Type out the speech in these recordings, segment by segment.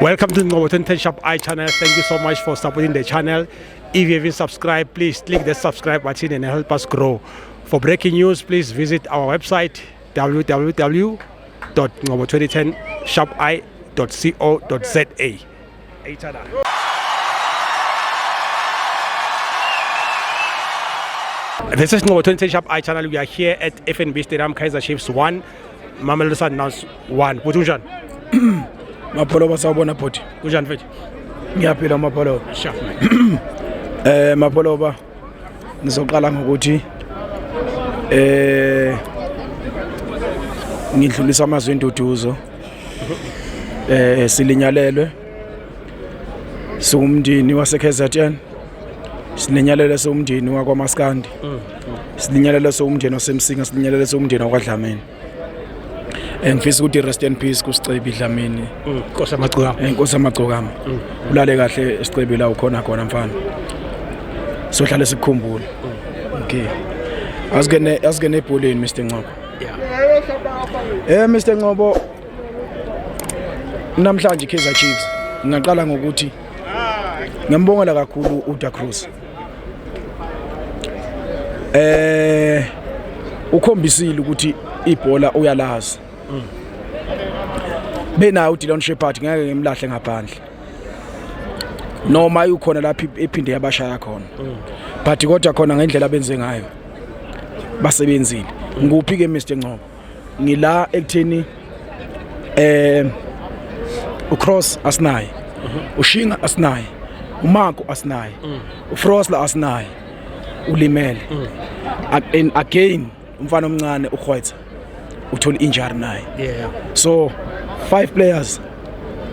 Welcome to Ngcobo 2010 Shop I channel. Thank you so much for supporting the channel. If you haven't subscribed, please click the subscribe button and help us grow. For breaking news, please visit our website www.ngcobo2010shopi.co.za. This is Ngcobo 2010 Shop I channel. We are here at FNB Stadium, Kaizer Chiefs 1, Mamelodi Sundowns 1. Bhuti unjani? Mapholoba, sawubona bhuti. Kunjani mfethu? Ngiyaphila Mapholoba. Sharp man. Mapholoba, ngizoqala ngokuthi ngidlulisa amazwi enduduzo. Silinyalelwe siwumndeni wase KZN. Silinyalelwe siwumndeni wakwaMaskandi. Silinyalelwe siwumndeni waseMsinga, silinyalelwe siwumndeni wakwaDlamini. Ngifisa ukuthi rest in peace kuSicebi Dlamini. Nkosi yamagcokama. Inkosi yamagcokama. Ulale kahle Sicebi la ukhona khona mfana. Sohlale sikukhumbula. Okay. Asingene ebholeni Mr Ngcobo. Yeah. Mr Ngcobo, namhlanje Kaizer Chiefs ngingaqala ngokuthi ngiyambongela kakhulu uDa Cruz. Ukhombisile ukuthi ibhola uyalazi. Benayo uDillon Sheppard, ngeke ngimlahle ngaphandle. Noma ukhona lapha ephinde yabashaya khona. But kodwa khona ngendlela abenze ngayo basebenzile. Nguphi ke Mr Ngcobo? Ngila ekutheni uCross asinaye, uShinga asinaye, uMarco asinaye, uFrosler asinaye, ulimele. And again umfana omncane uKhwetha uthola injury naye. So 5 players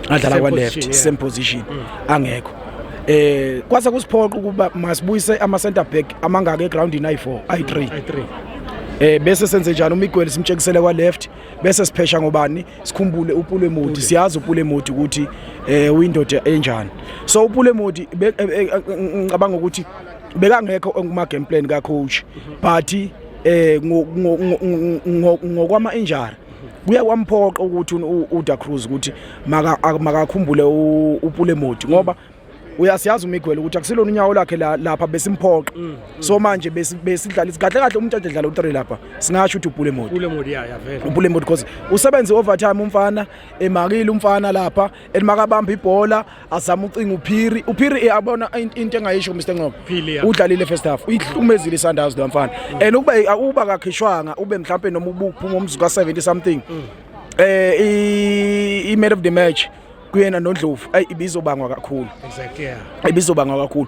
adlala kwa left, same position angekho. Kwase kusiphoqa ukuba masibuyise ama center back amangaka egroundini ayi4, ayi3. I3. Bese senze njani uMiguel simtshekisele kwa left, bese siphesha ngobani, sikhumbule uPule Mmodi. Siyazi uPule Mmodi ukuthi uyindoda enjani. So uPule Mmodi ngicabanga ukuthi bekangekho kuma game plan ka coach, but ngokwama injury kuya kwamphoqa ukuthi uDa Cruz ukuthi makakhumbule uPule Mmodi, ngoba uyasiyazi uMiguel ukuthi akusilona unyawo lakhe lapha besimphoqa. So manje besidlala kahle kahle umuntu adlala u3 lapha, singasho ukuthi uPule Mmodi. Pule Mmodi, yeah, vele. uPule Mmodi because usebenze overtime umfana, emakile umfana lapha, elimakabamba ibhola azama ucinga uPhiri. uPhiri uyabona into engayisho Mr Ngcobo, udlalile first half, uyihlukumezile iSundowns lo mfana. And ukuba kakhishwanga ube mhlambe noma ubuphuma umzuzu ka 70 something, i man of the match kuyena noNdlovu ay ibizobangwa kakhulu. Exactly, yeah. Ibizobangwa kakhulu.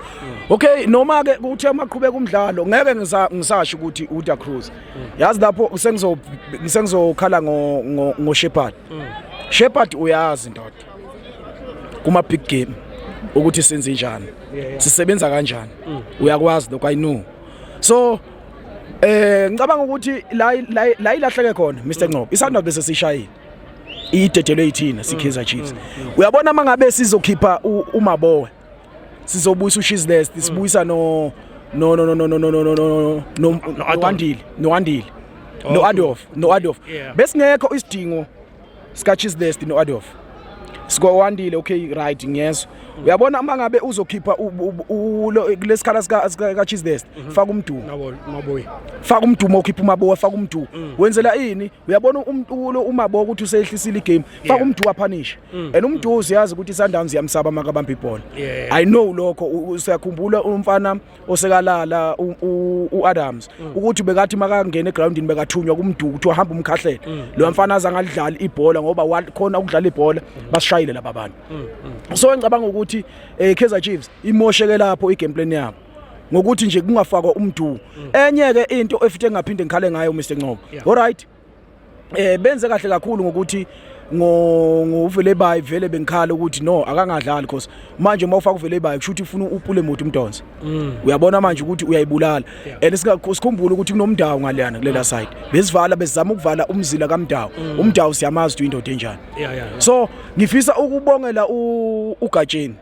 Okay, noma ke kuthe maqhubeka umdlalo ngeke ngisasho ukuthi uDa Cruz. Yazi lapho sengizokhala ngo Sheppard. Sheppard uyazi ndoda kuma big game ukuthi senze njani, sisebenza kanjani, uyakwazi lokho, I know. So ngicabanga ukuthi la ilahleke khona Mr Ngcobo, iSundowns bese sishayile idedelwe yithina siKaizer Chiefs. Uyabona mangabe sizokhipha uMaboe, sizobuyisa uShisless, sibuyisa no no no no no no no no no no no Wandile, no Wandile, no Adolf, no Adolf. Besingekho isidingo sika Chisless no Adolf. Sikwandile, okay, right, ngiyezwa. Uyabona mangabe uzokhipha kulesikhala sika Chisless, faka uMdu. Maboe. Faka uMdu, ukhipha uMaboe, faka uMdu. Wenzela ini? Uyabona uMaboe ukuthi usehlisile igame, faka uMdu apunish. And uMdu uyazi ukuthi iSundowns iyamsaba makabamba ibhola. I know lokho. Usiyakhumbula umfana osekalala uAdams ukuthi bekathi makangena egroundini bekathunywa kuMdu ukuthi uhamba umkhahlele. Lo mfana azangalidlala ibhola ngoba khona ukudlala ibhola basishayile laba bantu. So ngicabanga ukuthi Kaizer Chiefs imosheke lapho igame plan yabo ngokuthi nje kungafakwa uMdu. Enye ke into efithe ngaphinde ngikhale ngayo Mr Ngcobo. All right, benze kahle kakhulu ngokuthi ngoVele Bay vele bengikhala ukuthi no akangadlali, because manje mawufaka uVele Bay kusho ukuthi ufuna uPule Mmodi umdonse. Uyabona manje ukuthi uyayibulala. And sikhumbule ukuthi kunoMdawu ngaleyana kulela side, besivala besizama ukuvala umzila kaMdawu. UMdawu siyamazi ukuthi indoda enjani. So ngifisa ukubongela uGatsheni.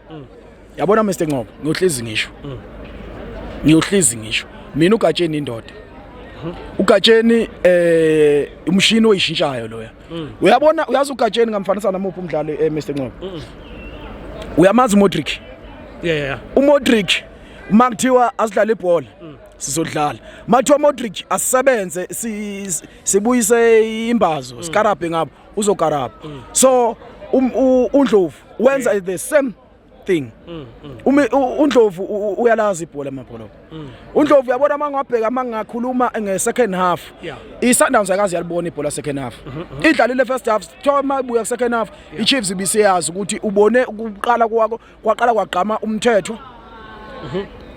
Yabona Mr Ngcobo, ngiyohlezi ngisho, ngiyohlezi ngisho mina uGatsheni indoda. uGatsheni umshini oyishintshayo loya. Uyabona, uyazi uGatsheni ngamfanisa namuphi umdlali, Mr Ngcobo? Uyamazi uModric? Yeah. uModric makuthiwa asidlale ibhola, sizodlala. Mathiwa Modric asisebenze, sibuyise imbazo, sikarabhe ngabo, uzokarabha. So uNdlovu wenza the same thing. UNdlovu uyalazi ibhola, amabhola. UNdlovu, uyabona, mangwabheka, mangakhuluma nge-second half, i-Sundowns akazi yalibona ibhola second half. Idlalile first half, kuthiwa mabuya ku second half, i-Chiefs ibisiyazi ukuthi ubone ukuqala kwako kwaqala kwagqama uMthethwa,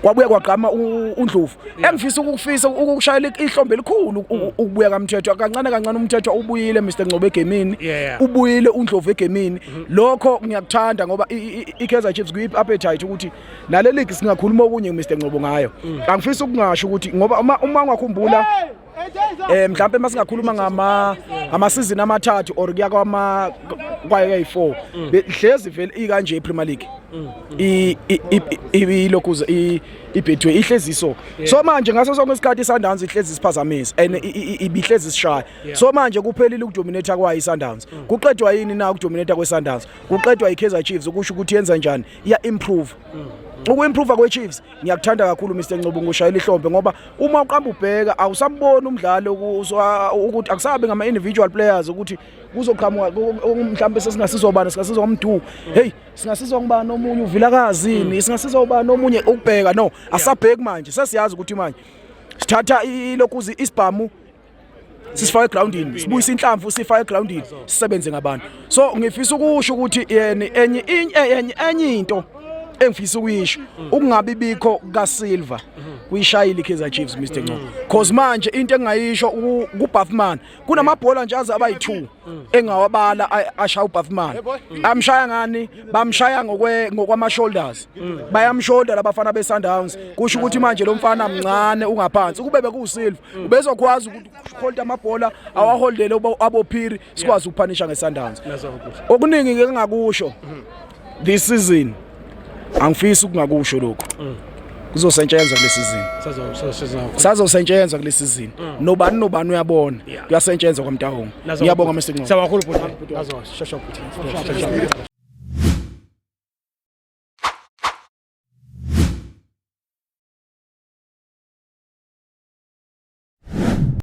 kwabuya kwagqama uNdlovu. Engifisa ukufisa ukushayela ihlombe elikhulu ukubuya kaMthethwa kancane kancane. UMthethwa ubuyile, Mr Ngcobo, egemini. Ubuyile uNdlovu egemini. Lokho ngiyakuthanda ngoba i-Kaizer Chiefs kuyi appetite ukuthi nale league singakhuluma okunye, Mr Ngcobo, ngayo. Angifisa ukungasho ukuthi ngoba uma ungakhumbula, mhlawumbe masingakhuluma ngama season amathathu or kuya kwama kwaye 4, hlezi vele ikanje iPremier League, i lokhuza iBetway ihlezi. So manje ngaso sonke isikhathi iSundowns ihlezi isiphazamisa and ibihlezi isishaya. So manje kuphelile ukudominate kwayo iSundowns. Kuqedwa yini na ukudominate kweSundowns? Kuqedwa iKaizer Chiefs, ukusho ukuthi yenza njani, iya improve. Uku-improve kwe-Chiefs ngiyakuthanda kakhulu, Mr Ngcobo, ngushayela ihlombe, ngoba uma uqamba ubheka awusamboni umdlalo ukuthi akusabi ngama-individual players ukuthi kuzoqhamuka mhlawumbe sesingasizwa ubani, singasizwa uMdu, hey, singasizwa ngubani omunye, uVilakazi, singasizwa ubani omunye ukubheka. No, asabheki manje, sesiyazi ukuthi manje sithatha ilokhuzi isibhamu, sisifake egroundini, sibuyisa inhlamvu, sifake egroundini, sisebenze ngabantu. So ngifisa ukusho ukuthi yena enye into engifisa ukuyisho, ukungabi bikho kaSilva kuyishayile iKaizer Chiefs, Mr Ngcobo, cause manje into engayisho kuBuffman, kunamabhola nje aze abayi2 engawabala ashaya uBuffman. Amshaya ngani? Bamshaya ngokwama shoulders, bayamshoulder labafana beSundowns. Kusho ukuthi manje lo mfana mncane, ungaphansi. Kube bekuSilva, ubezokwazi ukuthi hold amabhola, awaholdele abophiri, sikwazi ukuphanisha ngeSundowns. Nazo ukuthi. Okuningi ngeke ngakusho this season, angifisi ukungakusho lokho. Kuzosetshenzwa kule season. Sazo sazo. Sazosetshenzwa kule season. Nobani nobani uyabona, kuyasetshenzwa kwaMtaung. Nazo. Ngiyabonga, Mr Ngcobo. Siyabonga kakhulu, bhuti. Nazo, shasha, bhuti. Shasha.